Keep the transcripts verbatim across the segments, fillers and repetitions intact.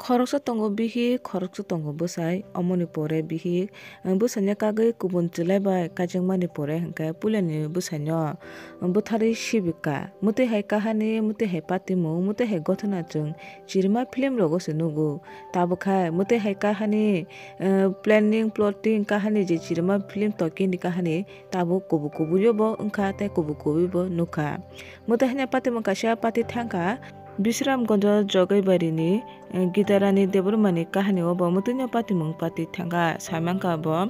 Khoroksa tongo bihik, khoroksa tongo bwsai. Omoni pore bihik, eh, bwsaino kagwi kubun chwlai bai kaijakmani pore hwnkhe puilani bwsaino, eh, bwtharwi sibika. Mwtwi hai kahani, mwtwi hai patimung, mwtwi hai gothona chwng chirima film rogo se nugo. Tabukhe mwtwi hai kahani, eh, planning, plotting kahani je chirima film tokeni kahani tabuk kubui kubui o bo wngkha tei kubui kubui bo nukha. Mwtai hanya patimung kaisa pati thangkha Bisramganjo Jogaibarini, eh, Gitarani Debbarmani kahani o bo mwtwino patimung pati thangkha. Saimankha bo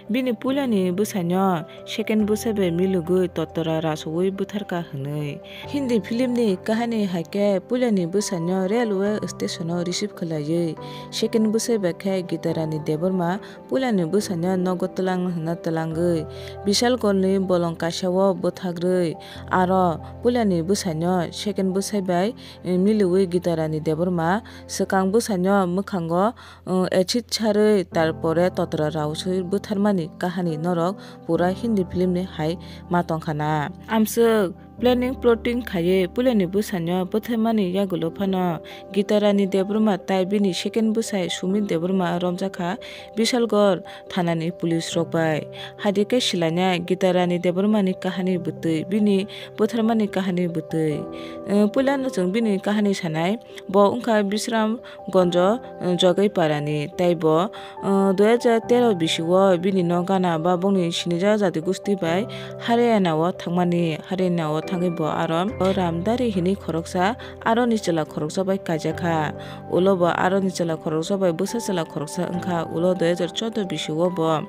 bini puilani bwsaino second bwsai bai milugwi totora rasoui bwtharkha hwnwi. Hindi film ni kahani hai khe puilani bwsaino railway station o receive khlaiwi second bwsai bai khe Gitarani Debbarma puilani bwsaino nogo twlang hwnna twlangwi Bishalgarhni bolong kaisa o bwthagrwi aro puilani bwsaino second bwsai bai, eh, miliwi Gitarani Debbarma swkang bwsaino mwkhango, eh, acid sarwi tarpore totora rausui bwtharmani kahani norok pura Hindi film ni hai ma tongkha na. Amswk planning plotting khaiwi puilani bwsaino bwtharmani yagulo phano Gitarani Debbarma tai bini second bwsai Sumit Debbarma romjakha Bishalgarh thanani police rok bai. Haidi khe silaina Gitarani Debbarmani kahani bwtwi, bini bwtharmani kahani bwtwi. Eh, puilano chwng bini kahani sanai, bo wngkha Bisramganjo, eh, Jogaiparani, tei bo, eh, dui hajar tero bisio bini nok gana ba bongni sinijak jati gosti bai Haryana o thangmani, Haryana o thangwi bo aro Ramdari hwnwi khoroksa, aroni chwla khoroksa bai kaijakha. Ulo bo aroni chwla khoroksa bai bwsa chwla khoroksa wngkha. Ulo dui hajar choudo bisio bo,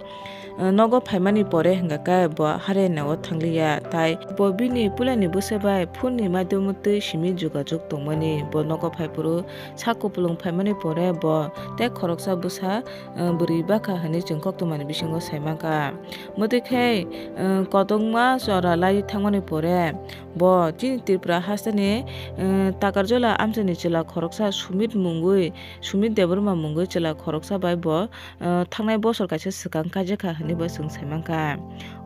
eh, nogo phaimani pore hwnkha khe bo Haryana o thangliya, tai bo bini puilani bwsa bai phone ni madhyamo twi simi jogajog tongmani. Bo nogo phaiphuru sak kupulung phaimani pore bo tei khoroksa bwsa, eh, bwrwi bakha hwnwi chwng koktwmani bisingo saimankha. Mwtwi khe, eh, koktwma jora lai thangmani pore bo chini Tripura hasteni, eh, Takarjola amchaini chwla khoroksa Sumit mungwi, Sumit Debbarma mungwi chwla khoroksa bai bo, eh, thangnai bosor kaisa swkang kaijakha hwnwi bo chwng saimankha.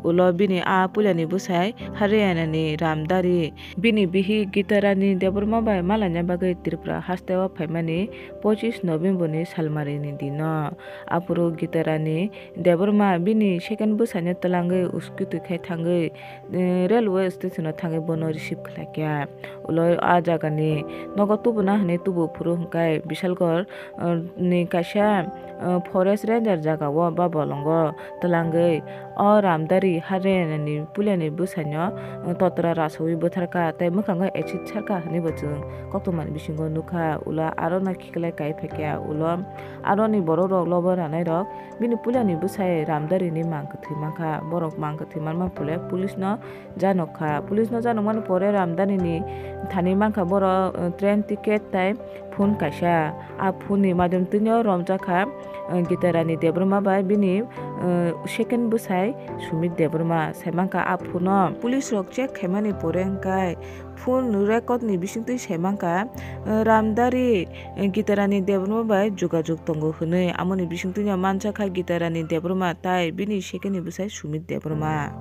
Ulo bini a puilani bwsai Haryanani Ramdari, bini bihik Gitarani Debbarma bai malaina bagwi Tripura hasteo phaimani pochis November ni salmarini dino. Aphuru Gitarani Debbarma bini second bwsaino twlangwi uskutwi khai thangwi, eh, railway station o thangwi bono receive khlaikha. Ulo a jagani nogo tubuna hwnwi tubu phuru hwnkhe Bishalgarh, eh, ni kaisa, eh, forest ranger jagao ba bolongo twlangwi o Ramdari Haryanani puilani bwsaino, eh, totora rasoui bwtharkha tei mwkhango acid sarkha hwnwi bo chwng koktwmani bisingo nukha. Ulo aro no khiklai kai phaikha. Ulo aroni borok rok lobo ranai rok bini puilani bwsai Ramdari ni mang kwthwi mankha. Borok mang kwthwi manma pule police no janok kha. Police no janok mani pore Ramdari ni thani mankha borok, uh, train ticket tai phone kaisa. A phone ni madhyam twino romjakha, uh, Gitarani Debbarma bai bini, uh, second bwsai Sumit Debbarma. Sai mankha a phone o police rok check khaimani pore hwnkhe phone record ni bisingtwi sai mankha, eh, Ramdari, eh, Gitarani Debbarma bai jogajog tongo hwnwi. Amoni bisingtwi no manjakha Gitarani Debbarma tai bini second ni bwsai Sumit Debbarma.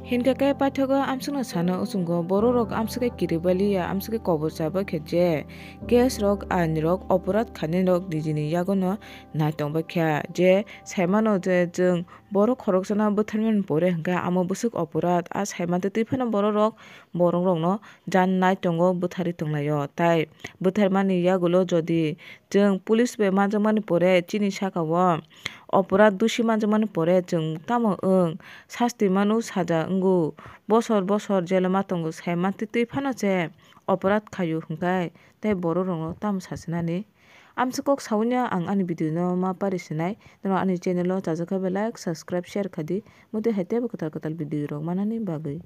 Hinkhe khe paithago amswkno sana uchungo borok rok amswk khe kiribaliya, amswk khe kobor chabakhe je case rok, ain rok, oporadh khainai rok nijini yago no nai tongbaikha je saimano je chwng borok khoroksano bwtharmani pore hwnkhe amo bwswk oporadh. A saimantwi twi phano borok rok, borok rokno jan nai tongo, bwtharwi tonglaio. Tai bwtharmani yagulo jodi chwng police bai manjakmani pore chini sakao oporadh dusi manjakmani pore chwng tamo wng sasti manu, saja wngo, bosor bosor jelo ma tongo saimantwi twi phano se oporadh khaio hwnkhe tei borok rokno tamo sasinani. Amsa kok sawi no ang ani video no ma pari sinai. Norok ani channel o chajak khe like, subscribe, share kha di. Motwi hai teibo kwtal kwtal video rok manani bagwi.